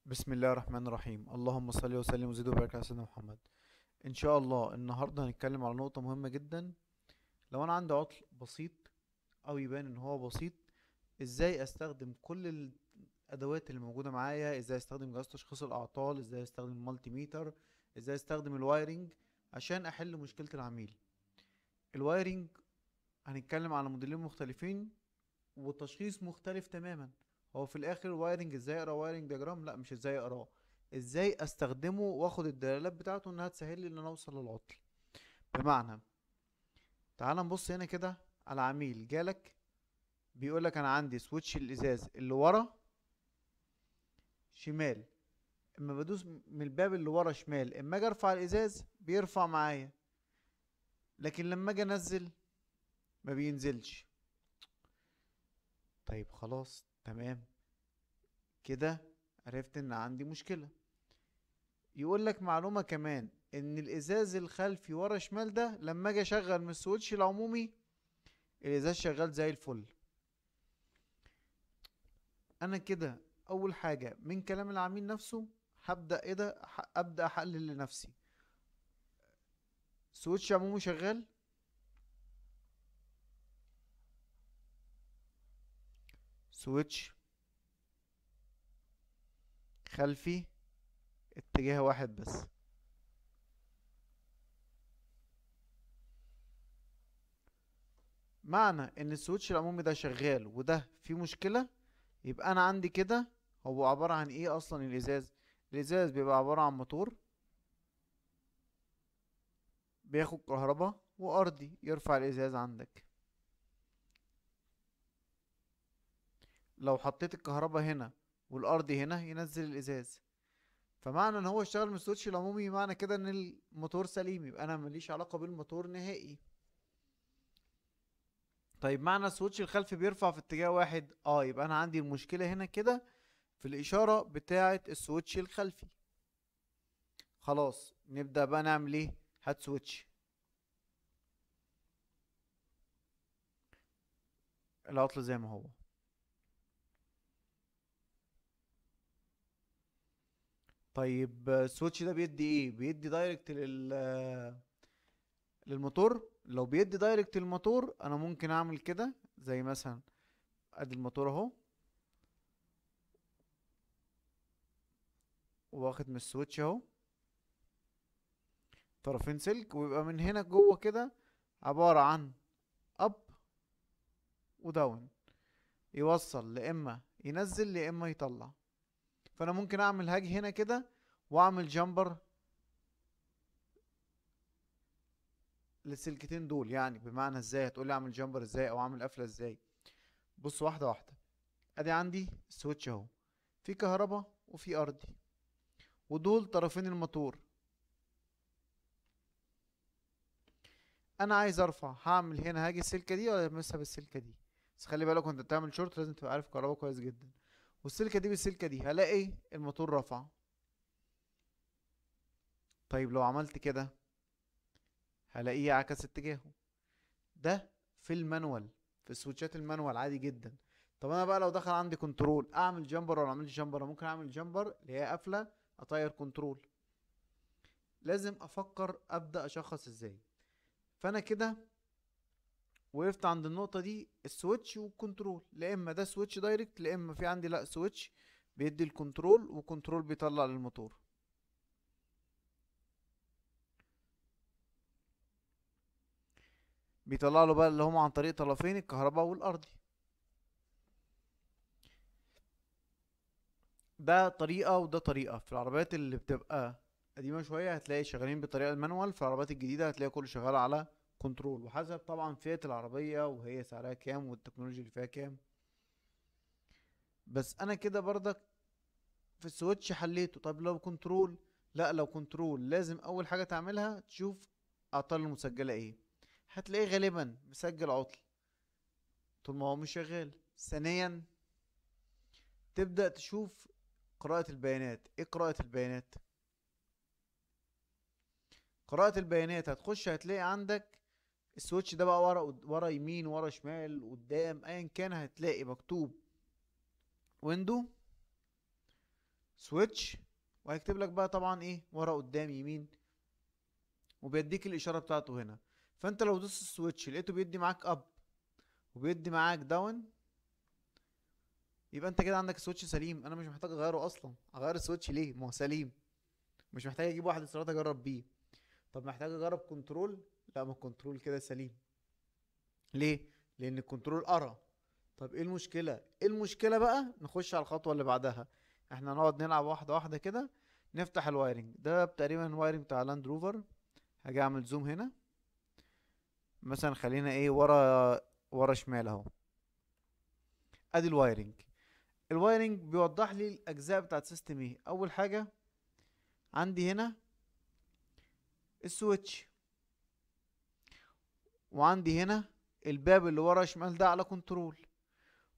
بسم الله الرحمن الرحيم. اللهم صل وسلم وزد وبارك على سيدنا محمد. ان شاء الله النهارده هنتكلم على نقطة مهمة جدا. لو انا عندي عطل بسيط او يبان ان هو بسيط، ازاي استخدم كل الادوات اللي موجودة معايا، ازاي استخدم جهاز تشخيص الاعطال، ازاي استخدم ال multimeter، ازاي استخدم ال wiring عشان احل مشكلة العميل. ال wiring هنتكلم على موديلين مختلفين وتشخيص مختلف تماما. هو في الاخر ال wiring ازاي اقرا wiring diagram؟ لا، مش ازاي اقراه، ازاي استخدمه واخد الدلالات بتاعته انها تسهل لي ان انا اوصل للعطل. بمعنى تعال نبص هنا كده على عميل جالك بيقولك انا عندي switch الازاز اللي ورا شمال، اما بدوس من الباب اللي ورا شمال اما اجي ارفع الازاز بيرفع معايا، لكن لما اجي انزل ما بينزلش. طيب خلاص تمام كده عرفت ان عندي مشكلة. يقول لك معلومة كمان ان الازاز الخلفي ورا شمال ده لما اجي اشغل من ال switch العمومي الازاز شغال زي الفل. انا كده اول حاجة من كلام العميل نفسه هبدأ ايه ده، ابدأ احلل لنفسي. switch عمومي شغال، switch خلفي اتجاه واحد بس. معنى ان ال switch العمومي ده شغال وده فيه مشكلة، يبقى انا عندي كده هو عبارة عن ايه اصلا الازاز؟ الازاز بيبقى عبارة عن موتور بياخد كهرباء وارضي يرفع الازاز عندك. لو حطيت الكهرباء هنا والارضي هنا ينزل الازاز. فمعنى ان هو اشتغل من ال switch العمومي معنى كده ان الموتور سليم، يبقى انا ماليش علاقة بالموتور نهائي. طيب معنى ال switch الخلفي بيرفع في اتجاه واحد، يبقى انا عندي المشكلة هنا كده في الاشارة بتاعة ال switch الخلفي. خلاص نبدأ بقى نعمل ايه؟ هات switch. العطل زي ما هو. طيب ال switch ده بيدي ايه؟ بيدي direct للموتور. لو بيدي direct للموتور انا ممكن اعمل كده، زي مثلا ادي الموتور اهو واخد من ال switch اهو طرفين سلك، ويبقى من هنا جوه كده عبارة عن up و down، يوصل لا اما ينزل لا اما يطلع. فانا ممكن اعمل هاجي هنا كده واعمل jumper للسلكتين دول. يعني بمعنى ازاي؟ هتقولي اعمل jumper ازاي او اعمل قفله ازاي؟ بص واحده واحده. ادي عندي ال switch اهو، في كهرباء وفي ارضي، ودول طرفين الموتور. انا عايز ارفع، هعمل هنا هاجي السلكه دي ولا المسها بالسلكه دي؟ بس خلي بالك وانت بتعمل شورت لازم تبقى عارف كهرباء كويس جدا. والسلكه دي بالسلكه دي هلاقي الموتور رفع. طيب لو عملت كده هلاقيه عكس اتجاهه. ده في ال manual، في السويتشات ال manual عادي جدا. طب انا بقى لو دخل عندي control اعمل jumper ولا اعملش jumper؟ ممكن اعمل jumper اللي هي قافله اطير control. لازم افكر ابدا اشخص ازاي. فانا كده وقفت عند النقطه دي، ال switch وال control، لا اما ده switch direct لا اما في عندي لا switch بيدي ال control و control بيطلع للموتور. بيطلع له بقى اللي هم عن طريق طرفين الكهرباء والارضي. ده طريقة وده طريقة. في العربيات اللي بتبقى قديمة شوية هتلاقي شغالين بالطريقة ال manual، في العربيات الجديدة هتلاقي كله شغال على control، وحسب طبعا فئة العربية وهي سعرها كام والتكنولوجيا اللي فيها كام. بس انا كده برضك في ال switch حليته. طب لو control؟ لا، لو control لازم اول حاجة تعملها تشوف اعطال المسجلة ايه. هتلاقيه غالبا مسجل عطل طول ما هو مش شغال. ثانيا تبدأ تشوف قراءة البيانات. ايه قراءة البيانات؟ قراءة البيانات هتخش هتلاقي عندك ال switch ده بقى ورا ورا يمين ورا شمال قدام ايا كان، هتلاقي مكتوب window switch، وهيكتب لك بقى طبعا ايه ورا قدام يمين، وبيديك الاشارة بتاعته هنا. فانت لو دوست ال switch لقيته بيدي معاك up وبيدي معاك down، يبقى انت كده عندك switch سليم. انا مش محتاج اغيره اصلا، اغير ال switch ليه؟ ما هو سليم، مش محتاج اجيب واحد استيراد اجرب بيه. طب محتاج اجرب control؟ لا، ما ال control كده سليم. ليه؟ لان ال control قرا. طب ايه المشكلة؟ ايه المشكلة بقى؟ نخش على الخطوة اللي بعدها. احنا نقعد نلعب واحدة واحدة كده. نفتح ال wiring ده، تقريبا ال wiring بتاع لاند روفر. هاجي اعمل zoom هنا مثلا، خلينا ايه ورا ورا شمال اهو. ادي ال wiring. ال wiring بيوضح لي الاجزاء بتاعت system ايه. اول حاجة عندي هنا ال switch، وعندي هنا الباب اللي ورا شمال ده على control،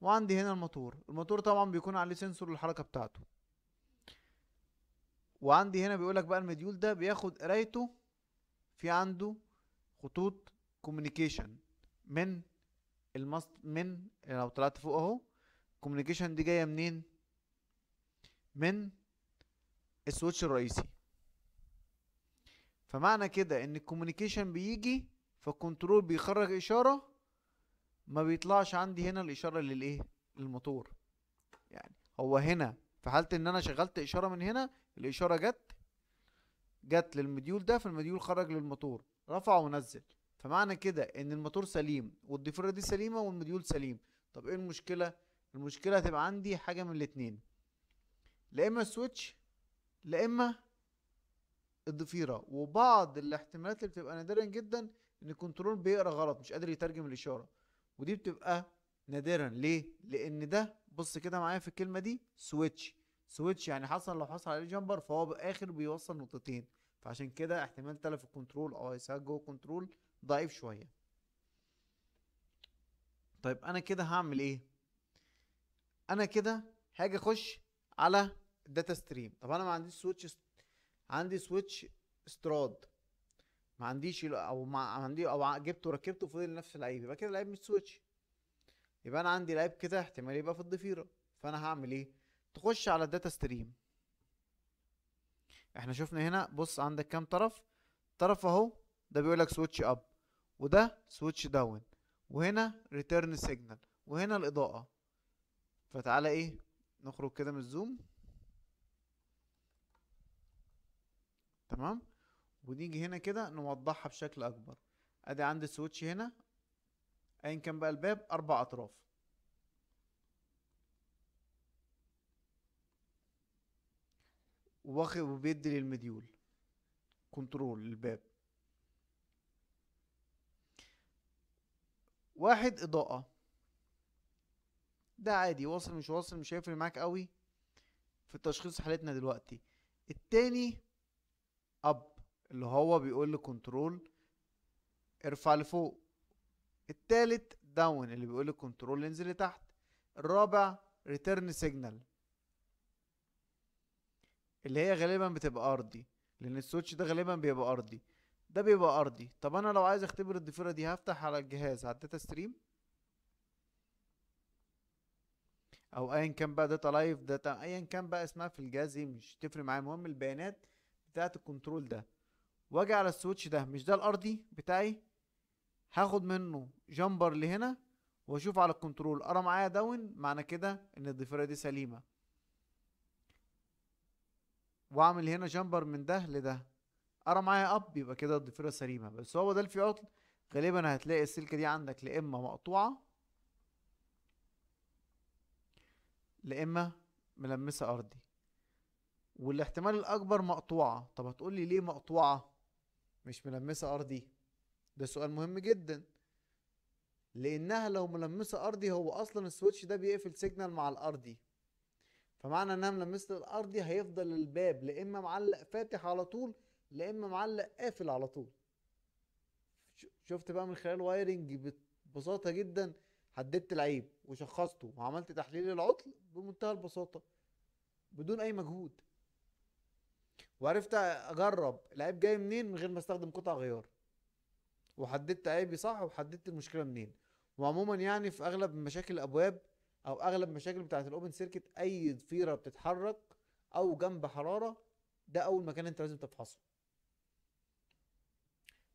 وعندي هنا الموتور. الموتور طبعا بيكون عليه sensor للحركة بتاعته. وعندي هنا بيقولك بقى ال module ده بياخد قرايته، في عنده خطوط communication من الماست، من لو طلعت فوق اهو ال communication دي جاية منين؟ من ال switch الرئيسي. فمعنى كده ان ال communication بيجي، فال control بيخرج اشارة، ما بيطلعش عندي هنا الاشارة للايه؟ للموتور. يعني هو هنا في حاله ان انا شغلت اشارة من هنا، الاشارة جت لل module ده، فال module خرج للموتور، رفع ونزل. فمعنى كده ان الموتور سليم والضفيره دي سليمة وال module سليم. طب ايه المشكلة؟ المشكلة هتبقى عندي حاجة من الاتنين، لا اما ال switch لا اما الضفيره. وبعض الاحتمالات اللي بتبقى نادرا جدا ان ال control بيقرا غلط، مش قادر يترجم الاشارة، ودي بتبقى نادرا. ليه؟ لان ده بص كده معايا في الكلمة دي switch، switch يعني حصل لو حصل عليه jumper فهو باخر بيوصل نقطتين، فعشان كده احتمال تلف ال control او هيساعد جوه ال control ضعيف شوية. طيب انا كده هعمل ايه؟ انا كده هاجي اخش على ال data stream. طب انا ما عنديش switch، عندي switch استراد ما عنديش، او ما عندي، او جبته وركبته وفضل نفس العيب، يبقى كده العيب مش switch، يبقى انا عندي العيب كده احتمال يبقى في الضفيره. فانا هعمل ايه؟ تخش على ال data stream. احنا شفنا هنا، بص عندك كام طرف؟ طرف اهو، ده بيقولك switch up، وده switch down، وهنا return signal، وهنا الاضاءة. فتعالى ايه نخرج كده من ال zoom، تمام، ونيجي هنا كده نوضحها بشكل اكبر. ادي عندي switch هنا، ايا كان بقى الباب، اربع اطراف. واخد وبيدي لل module control للباب. واحد اضاءة، ده عادي واصل مش واصل مش هيفرق معاك قوي في التشخيص حالتنا دلوقتي. التاني up اللي هو بيقول ل control ارفع لفوق. التالت down اللي بيقول ل control انزل لتحت. الرابع return signal اللي هي غالبا بتبقى ارضي، لان ال switch ده غالبا بيبقى ارضي، ده بيبقى ارضي. طب انا لو عايز اختبر الضفيره دي هفتح على الجهاز على ال data stream او ايا كان بقى data live data ايا كان بقى اسمها في الجهاز ايه مش تفرق معايا، المهم البيانات بتاعه ال control ده. واجي على ال switch ده، مش ده الارضي بتاعي، هاخد منه jumper لهنا واشوف على ال control قرا معايا down، معنى كده ان الضفيره دي سليمة. واعمل هنا jumper من ده لده، قرا معايا up، يبقى كده الضفيره سليمة. بس هو ده اللي فيه عطل، غالبا هتلاقي السلكه دي عندك لا اما مقطوعة لا اما ملمسه ارضي، والاحتمال الاكبر مقطوعة. طب هتقولي ليه مقطوعة مش ملمسه ارضي؟ ده سؤال مهم جدا، لانها لو ملمسه ارضي هو اصلا ال switch ده بيقفل signal مع الارضي، فمعنى انها ملمسه الارضي هيفضل الباب لا اما معلق فاتح على طول لا اما معلق قافل على طول. شفت بقى من خلال wiring ببساطة جدا حددت العيب وشخصته وعملت تحليل العطل بمنتهى البساطة بدون اي مجهود، وعرفت اجرب العيب جاي منين من غير ما استخدم قطع غيار، وحددت عيبي صح وحددت المشكلة منين. وعموما يعني في اغلب مشاكل الابواب او اغلب مشاكل بتاعه ال open circuit، اي ضفيرة بتتحرك او جنب حرارة، ده اول مكان انت لازم تفحصه.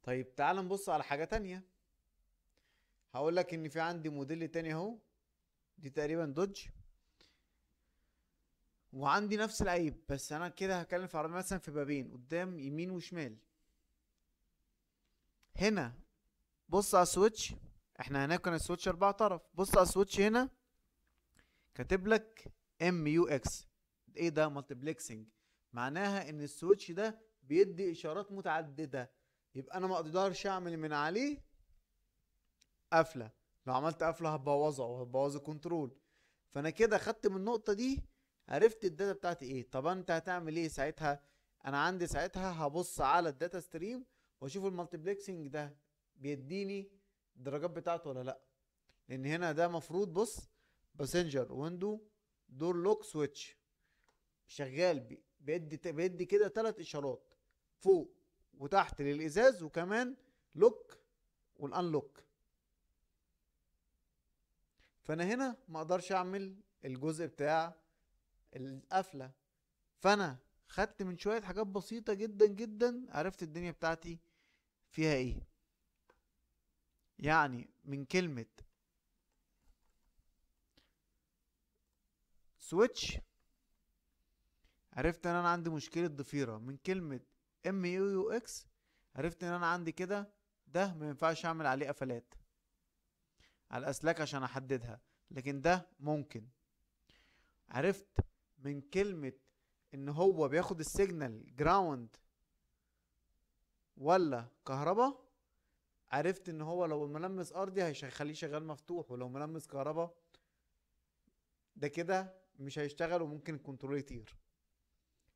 طيب تعال نبص على حاجة تانية. هقول لك ان في عندي موديل تاني اهو، دي تقريبا دوج، وعندي نفس العيب، بس انا كده هتكلم في عربية مثلا في بابين قدام يمين وشمال. هنا بص على ال switch، احنا هناك كان ال switch 4 طرف، بص على ال switch هنا كاتب لك MUX. ايه ده؟ multiplexing، معناها ان ال switch ده بيدي اشارات متعددة، يبقى انا ما اقدرش اعمل من عليه قفله، لو عملت قفله هتبوظها وهتبوظ ال control. فانا كده خدت من النقطة دي، عرفت ال data بتاعتي ايه. طب انت هتعمل ايه ساعتها؟ انا عندي ساعتها هبص على ال data stream واشوف ال multiplexing ده بيديني الدرجات بتاعته ولا لا، لان هنا ده مفروض بص passenger window door lock switch شغال، بيدي كده 3 اشارات فوق وتحت للازاز، وكمان lock وال unlock. فانا هنا ما اقدرش اعمل الجزء بتاع القفله. فانا خدت من شوية حاجات بسيطة جدا جدا عرفت الدنيا بتاعتي فيها ايه. يعني من كلمة switch عرفت ان انا عندي مشكلة ضفيرة، من كلمة MUX عرفت ان انا عندي كده ده ما ينفعش اعمل عليه قفلات على الاسلاك عشان احددها، لكن ده ممكن. عرفت من كلمة ان هو بياخد ال signal ground ولا كهرباء، عرفت ان هو لو ملمس ارضي هيخليه شغال مفتوح، ولو ملمس كهرباء ده كده مش هيشتغل وممكن ال control يطير.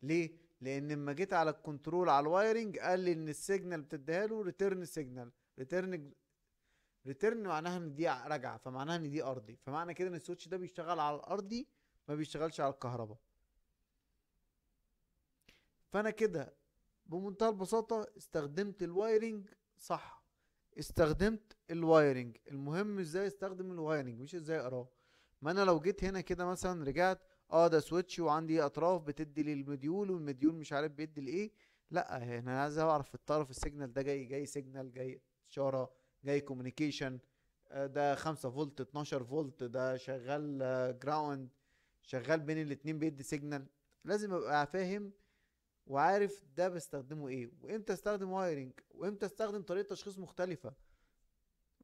ليه؟ لان لما جيت على ال control على ال wiring قال لي ان ال signal بتديها له return signal، return معناها ان دي راجعه، فمعناها ان دي ارضي، فمعنى كده ان ال switch ده بيشتغل على الارضي ما بيشتغلش على الكهرباء. فانا كده بمنتهى البساطة استخدمت ال wiring صح، استخدمت ال wiring. المهم ازاي استخدم ال wiring مش ازاي اقراه. ما انا لو جيت هنا كده مثلا رجعت ده switch وعندي اطراف بتدي لل module، وال module مش عارف بيدي لايه، لا هنا عايز اعرف الطرف ال signal ده جاي signal، جاي اشارة، جاي communication، ده 5 فولت 12 فولت، ده شغال ground، شغال بين الاتنين بيدي signal. لازم ابقى فاهم وعارف ده بستخدمه ايه، وامتى استخدم wiring، وامتى استخدم طريقه تشخيص مختلفة.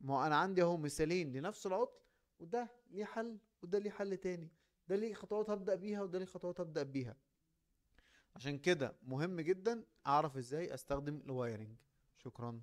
ما انا عندي اهو مثالين لنفس العطل، وده ليه حل وده ليه حل تاني، ده ليه خطوات هبدأ بيها وده ليه خطوات هبدأ بيها. عشان كده مهم جدا اعرف ازاي استخدم ال wiring. شكرا.